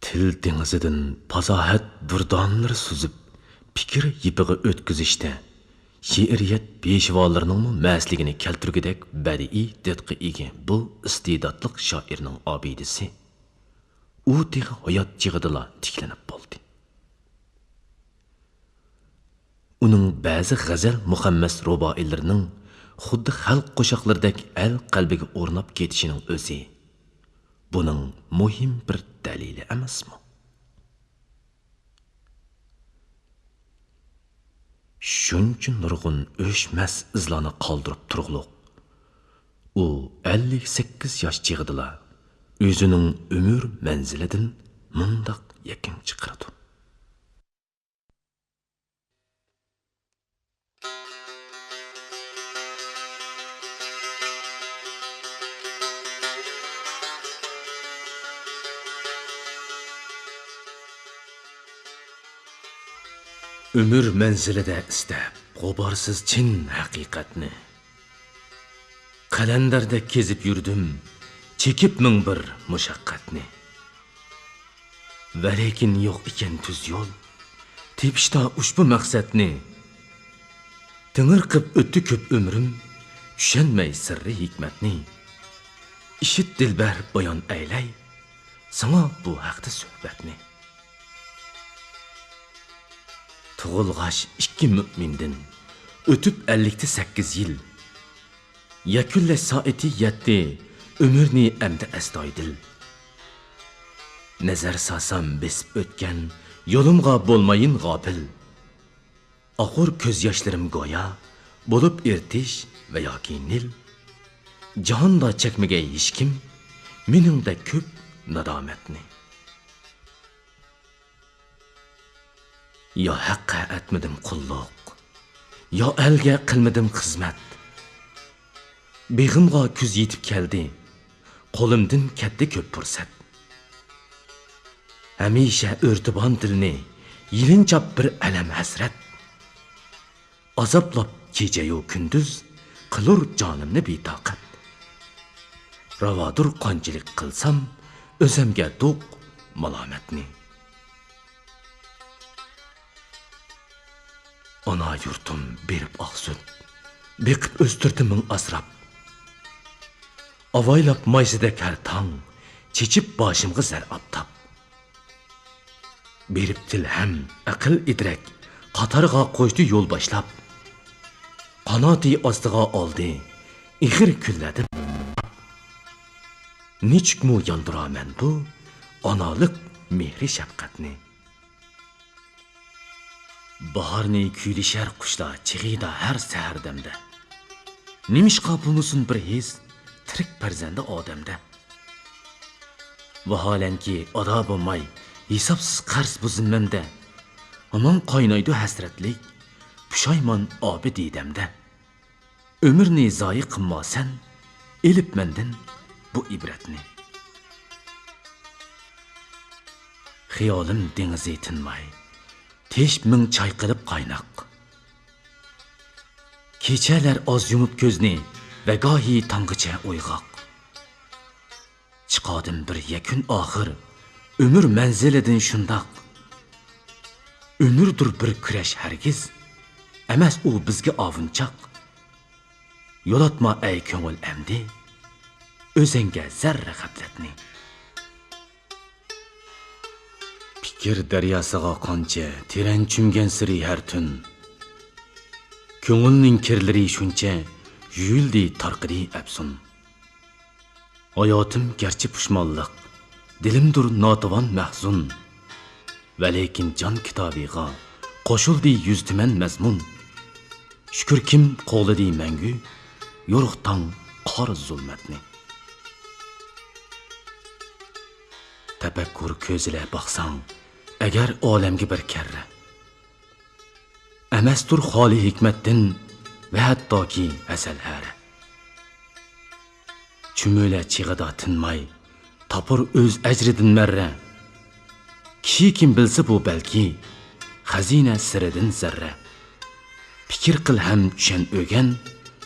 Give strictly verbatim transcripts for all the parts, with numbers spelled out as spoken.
تىل دېڭىزىدىن پاساھەت دۇردانىلىرى سۈزۈپ، پىكىر يىپىغا ئۆتكۈزۈشتە شېئىرىيەت پېشۋالىرىنىڭمۇ مەستلىكىنى كەلتۈرگۈدەك بەدىئىي دىتقا ئىگە بۇ ئىستېداتلىق شائىرنىڭ ئابىدىسى ئۇ تېخى ھايات چېغىدىلا تىكلىنىپ بولدى. ئۇنىڭ بەزى غەزەل مۇخەممەس رۇبائىيلىرىنىڭ خۇددى خەلق قوشاقلىرىدەك ئەل قەلبىگە ئورناپ كېتىشىنىڭ ئۆزى بۇنىڭ مۇھىم بىر دەلىلى ئەمەسمۇ؟ شۇنچە نۇرغۇن ئۆچمەس ئىزلارنى قالدۇرۇپ تۇرغۇلۇق، ئۇ ئەللىك سەككىز ياش چېغىدىلا ئۆزىنىڭ ئۆمۈر مەنزىلىدىن مۇنداق يەكۈن چىقىرىدۇ. ئۆمۈر مەنزىلىدە ئىزدەپ غۇبارسىز چىن ھەقىقەتنى، قەلەندەردەك كېزىپ يۈردۈم، چېكىپ مىڭ بىر مۇشەققەتنى. ۋەلىكىن يوق ئىكەن تۈز يول، تېپىشتا ئۇشبۇ مەقسەتنى. تېڭىرقىپ ئۆتتى كۆپ ئۆمرۈم، چۈشەنمەي سىررى ھېكمەتنى. ئىشىت دىلبەر بايان ئەيلەي، ساڭا بۇ ھەقتە سۆھبەتنى. تۇغۇلغاچ ئىككى مۆمىندىن، ئۆتۈپ ئەللىكتە سەككىز يىل. يەكۈنلەش سائىتى يەتتى، ئۆمۈرنى ئەمدى ئەستايىدىل. نەزەر سالسام بېسىپ ئۆتكەن، يولۇمغا بولمايىن غاپىل. ئاقۇر كۆز ياشلىرىم گويا، بولۇپ ئېرتىش ۋە ياكى نىل. جاھاندا چەكمىگەي ھېچكىم، مېنىڭدەك كۆپ نادامەتنى. يا ھەققە ئەتمىدىم قۇللۇق، يا ئەلگە قىلمىدىم خىزمەت. بېغىمغا كۈز يېتىپ كەلدى، قولۇمدىن كەتتى كۆپ پۇرسەت. ھەمىشە ئۆرتىۋان دىلنى، يېلىنچاپ بىر ئەلەم ھەسرەت. ئازابلاپ كېچەيۇ كۈندۈز، قىلۇر جانىمنى بىتاقەت. راۋادۇر قانچىلىك قىلسام، ئۆزەمگە دوق مالامەتنى. ئانا يۇرتۇم بېرىپ ئاق سۈت، بېقىپ ئۆستۈردى مىڭ ئاسراپ. ئاۋايلاپ مايسىدەك ھەر تاڭ، چېچىپ باشىمغا زەر ئاپتاپ. بېرىپ تىل ھەم ئەقىل ئىدرەك، قاتارغا قوشتى يول باشلاپ. قاناتى ئاستىغا ئالدى ئېغىر كۈنلەردە. نېچۈكمۇ ياندۇرامەن بۇ ئانالىق مېھرى شەپقەتنى. باھارنى كۈيلىشەر قۇشلار چېغىدا ھەر سەھەردەمدە. نېمىشقا بولمىسۇن بىر ھېس تىرىك پەرزەندە ئادەمدە؟ ۋاھالەنكى ئادا بولماي ھېسابسىز قەرز بۇ زىممەمدە. ھامان قاينايدۇ ھەسرەتلىك پۇشايمان ئابى دىدەمدە. ئۆمۈرنى زايە قىلما سەن، ئېلىپ مەندىن بۇ ئىبرەتنى. خىيالىم دېڭىزى تىنماي، تېشىپ مىڭ چايقىلىپ قايناق. كېچەلەر ئاز يۇمۇپ كۆزنى ۋە گاھى تاڭغىچە ئويغاق. چىقادىم بىر يەكۈن ئاخىر، ئۆمۈر مەنزىلىدىن شۇنداق. ئۆمۈردۇر بىر كۈرەش ھەرگىز، ئەمەس ئۇ بىزگە ئاۋۇنچاق. يولاتما ئەي كۆڭۈل ئەمدى، ئۆزەڭگە زەررە غەپلەتنى. پىكىر دەرياسىغا قانچە تېرەن چۈمگەنسېرى ھەر تۈن، كۆڭۈلنىڭ كىرلىرى شۇنچە يۇيۇلدى، تارقىدى ئەپسۇن. ھاياتىم گەرچە پۇشمانلىق، دىلىمدۇر ناتىۋان مەھزۇن. ۋەلىكىن جان كىتابىغا قوشۇلدى يۈز تۈمەن مەزمۇن. شۈكۈركىم قوغلىدى مەڭگۈ يورۇق تاڭ قارا زۇلمەتنى. تەپەككۇر كۆزىلە باقساڭ ئەگەر ئالەمگە بىر كەررە، ئەمەستۇر خالىي ھېكمەتتىن ۋە ھەتتاكى ھەسەل ھەرە. چۈمۈلە چېغىدا تىنماي، تاپۇر ئۆز ئەجرىدىن مەررە. كىشى كىم بىلسە بۇ بەلكى، خەزىنە سىرىدىن زەررە. پىكىر قىل ھەم چۈشەن ئۆگەن،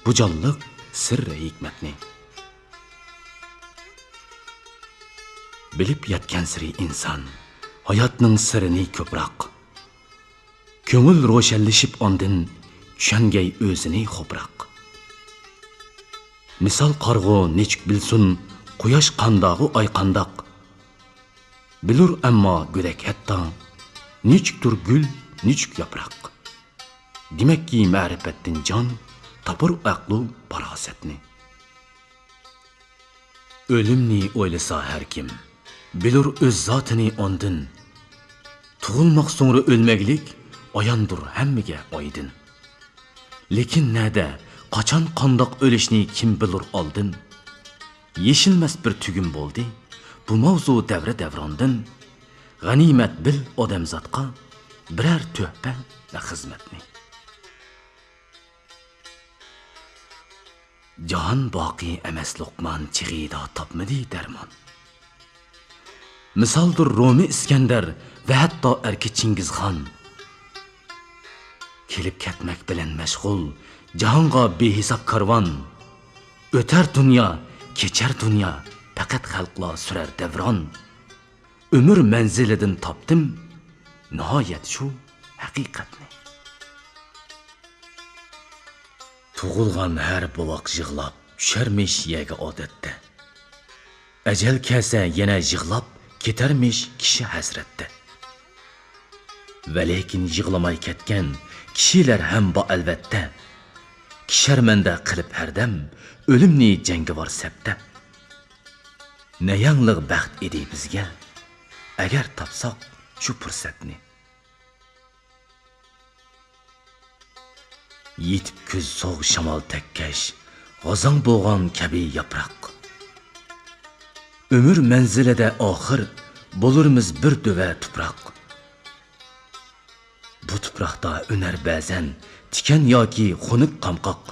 بۇ جانلىق سىررى ھېكمەتنى. بىلىپ يەتكەنسېرى ئىنسان، ھاياتنىڭ سىرىنى كۆپرەك، كۆڭۈل روشەنلىشىپ ئاندىن، چۈشەنگەي ئۆزىنى خوپراق. مىسال قارىغۇ نېچۈك بىلسۇن، قۇياش قانداغۇ ئاي قانداق. بىلۇر ئەمما گۆدەك ھەتتا، نېچۈكتۇر گۈل، نېچۈك ياپراق. دېمەككى مەرىپەتتىن جان، تاپۇر ئەقلۇ پاراسەتنى. ئۆلۈمنى ئويلىسا ھەر كىم، بىلۇر ئۆز زاتىنى ئاندىن. تۇغۇلماق سوڭرا ئۆلمەكلىك، ئاياندۇر ھەممىگە ئايدىن. لېكىن نەدە، قاچان، قانداق ئۆلۈشنى كىم بىلۇر ئالدىن؟ يېشىلمەس بىر تۈگۈن بولدى بۇ ماۋزۇ دەۋرە دەۋراندىن. غەنىيمەت بىل ئادەمزاتقا بىرەر تۆھپە ۋە خىزمەتنى. جاھان باقىي ئەمەس لوقمان چېغىدا تاپمىدى دەرمان. مىسالدۇر رومى ئىسكەندەر ۋە ھەتتا ئەركە چىڭگىزخان. كېلىپ كەتمەك بىلەن مەشغۇل جاھانغا بىھېساب كارۋان. ئۆتەر دۇنيا، كېچەر دۇنيا، پەقەت خەلقلا سۈرەر دەۋران. ئۆمۈر مەنزىلىدىن تاپتىم ناھايەت شۇ ھەقىقەتنى. تۇغۇلغان ھەر بوۋاق يىغلاپ چۈشەرمىش يەرگە ئادەتتە. ئەجەل كەلسە يەنە يىغلاپ كېتەرمىش كىشى ھەسرەتتە. ۋەلىكىن يىغلىماي كەتكەن كىشىلەر ھەم بار ئەلۋەتتە. كىشەرمەندە قىلىپ ھەردەم ئۆلۈمنى جەڭگىۋار سەپتە. نەيەڭلىق بەخت ئىدى بىزگە، ئەگەر تاپساق شۇ پۇرسەتنى. يېتىپ كۈز سوغۇق شامال تەگكەچ، غازاڭ بولغان كەبى ياپراق. ئۆمۈر مەنزىلىدە ئاخىر، بولۇرمىز بىر دۆۋە تۇپراق. بۇ تۇپراقتا ئۈنەر بەزەن تىكەن ياكى خۇنۈك قامقاق.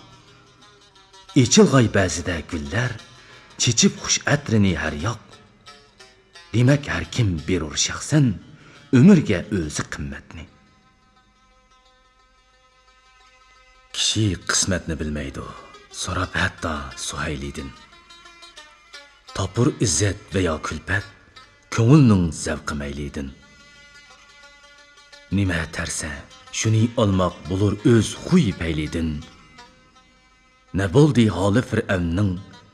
ئېچىلغاي بەزىدە گۈللەر، چېچىپ خۇش ئەترىنى ھەر ياق. دېمەك، ھەر كىم بېرۇر شەخسەن، ئۆمۈرگە ئۆزى قىممەتنى. كىشى قىسمەتنى بىلمەيدۇ، سوراپ ھەتتا سۇھەيلىدىن. تاپۇر ئىززەت ۋە يا كۈلپەت، كۆڭۈلنىڭ زەۋقى مەيلىدىن. نېمە تەرسە، شۇنى ئالماق بولۇر ئۆز خۇي پەيلىدىن. نە بولدى ھالى فىرئەۋننىڭ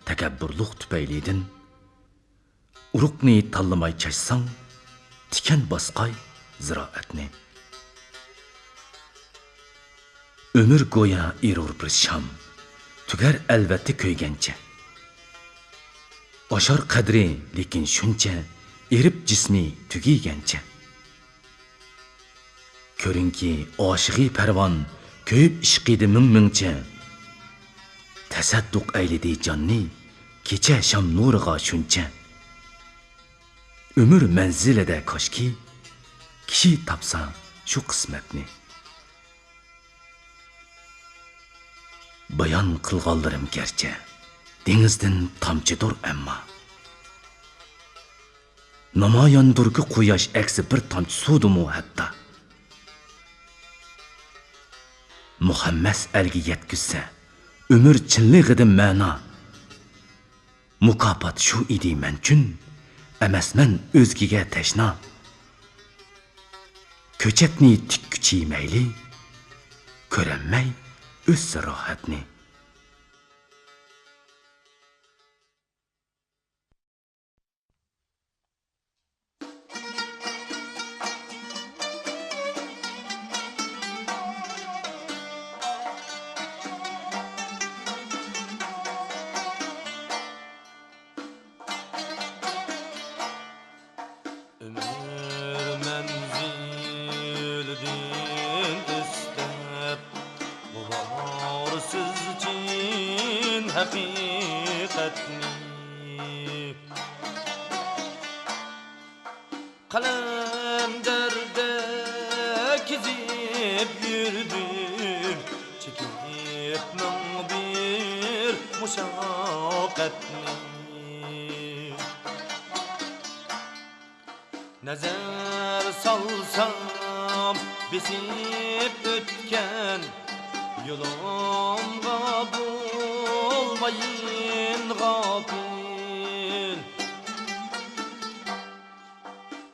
تەكەببۇرلۇق تۈپەيلىدىن؟ ئۇرۇقنى تاللىماي چاچساڭ، تىكەن باسقاي زىرائەتنى. ئۆمۈر گويا ئېرۇر بىر شام، تۈگەر ئەلۋەتتە كۆيگەنچە. ئاشار قەدرى لېكىن شۇنچە، ئېرىپ جىسمى تۈگىگەنچە. كۆرۈڭكى، ئاشىقى پەرۋان كۆيۈپ ئىشقىدا مىڭ-مىڭچە. تەسەددۇق ئەيلىدى جاننى، كېچە شام نۇرىغا شۇنچە. ئۆمۈر مەنزىلىدە كاشكى، كىشى تاپسا شۇ قىسمەتنى. بايان قىلغانلىرىم گەرچە دېڭىزدىن تامچىدۇر ئەمما، ناماياندۇركى قۇياش ئەكسى بىر تامچە سۇدىمۇ ھەتتا. مۇخەممەس ئەلگە يەتكۈزسە ئۆمۈر چىنلىقىدا مەنا. مۇكاپات شۇ ئىدى مەنچۈن، ئەمەسمەن ئۆزگىگە تەشنا. كۆچەتنى تىككۈچى مەيلى، كۆرەلمەي ئۆتسە راھەتنى. ئۆمۈر مەنزىلىدىن ئىستەپ، بولارسىز چىن ھەقىقەتنى. قەلەندەردە كېزىپ يۈردۈم، چېكىپ مىڭ بىر مۇشەققەتنى. نەزەر سالسام، بېسىپ ئۆتكەن يولۇمغا بولمايىن غاپىل.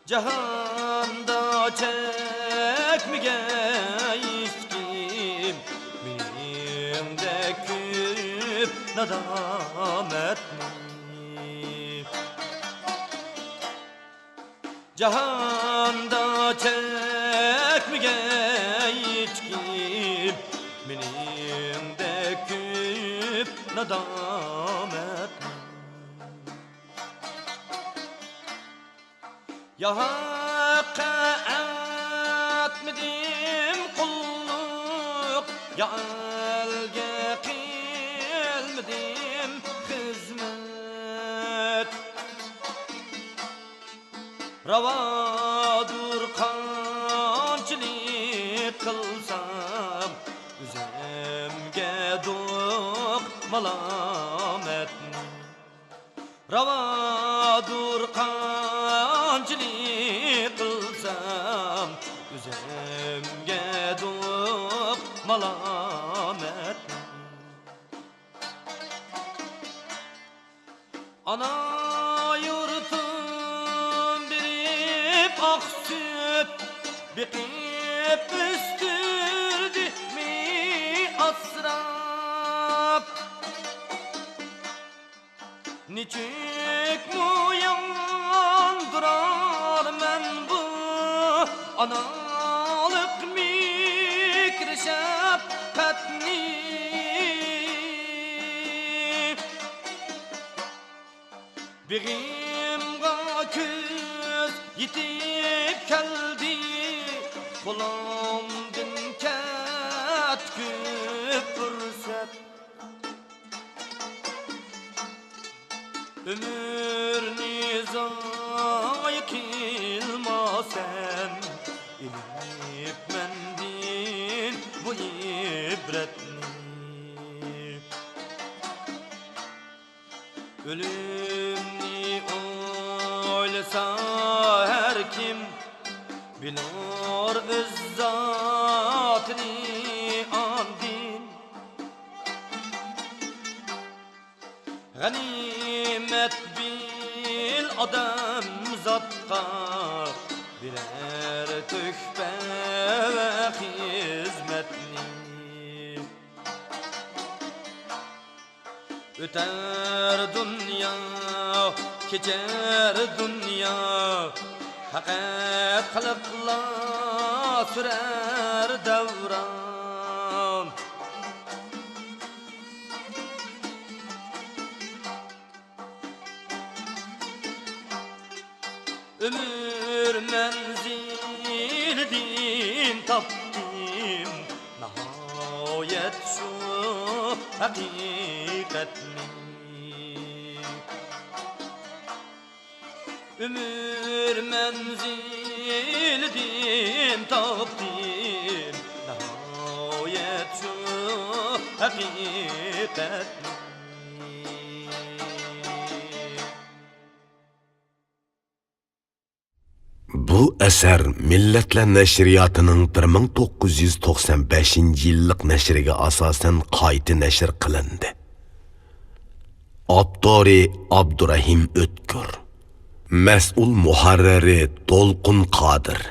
جاھان جاھاندا چەكمىگەن ھېچكىم مېنىڭدەك كۆپ نادامەتنى. جاھاندا چەكمىگەن ھېچكىم مېنىڭدەك كۆپ نادامەتنى. يا ھەققە ئەتمىدىم قۇللۇق، يا ئەلگە قىلمىدىم خىزمەت. راۋادۇر قانچىلىك قىلسام، ئۆزۈمگە دوق مالامەتنى. راۋادۇر قانچىلىك قىلسام، ئۆزۈمگە دوق مالامەتنى. ئانا يۇرتۇم بېرىپ ئاق سۈت، بېقىپ ئۆستۈردى مېنى ئاسراپ. نېچۈكمۇ ياندۇرارمەن بۇ ئانالىق مېھىر شەپقەتنى. بېغىمغا كۈز يېتىپ كەلدى، قولۇمدىن كەتتى كۆپ پۇرسەت. ئۆمۈرنى زايە قىلما سەن، ئېلىپ مەندىن بۇ ئىبرەتنى. ئۆلۈمنى ئويلىسا ھەر كىم، بىلۇر ئۆز زاتىنى ئاندىن. غەنىيمەت بىل ئادەمزاتقا، بىرەر تۆھپە ۋە خىزمەتنى. ئۆتەر دۇنيا، كېچەر دۇنيا، پەقەت خەلقلا سۈرەر دەۋران. ئۆمۈر مەنزىلىدىن تاپتىم ناھايەت شۇ ھەقىقەتنى. ئۆمۈر مەنزىلىدىن تاپتىم ناھايەت شۇ ھەقىقەتنى. بۇ ئەسەر مىللەتلەر نەشرىياتىنىڭ بىر مىڭ توققۇز يۈز توقسان بەشىنچى يىللىق نەشرىگە ئاساسەن قايتا نەشر قىلىندى. ئاپتورى ئابدۇرەھىم ئۆتكۈر. مەسئۇل مۇھەررىرى دولقۇن قادىر.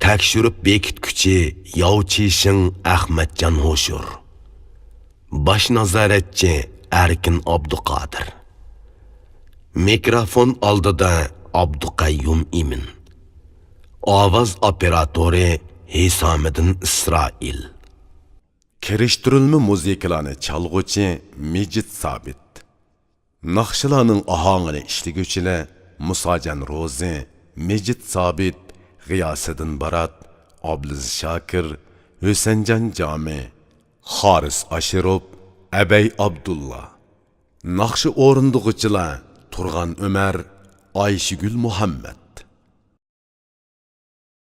تەكشۈرۈپ بېكىتكۈچى ياۋ چىشىڭ ئەخمەتجان ھوشۇر. باش نازارەتچى ئەركىن ئابدۇقادىر. مىكروفون ئالدىدا ئابدۇقەييۇم ئىمىن. ئاۋاز ئوپېراتورى ھېسامىدىن ئىسرائىل. كىرىشتۈرۈلمە مۇزىكىلارنى چالغۇچى مىجىت سابىت. ناخشىلارنىڭ ئاھاڭىنى ئىشلىگۈچىلەر مۇساجان روزى، مىجىت سابىت، غىياسىدىن بارات، ئابلىز شاكىر، ھۈسەنجان جامى، خارىس ئاشىروف، ئەبەي ئابدۇللا. ناخشا ئورۇندىغۇچىلار تۇرغان ئۆمەر، ئايشىگۈل مۇھەممەت.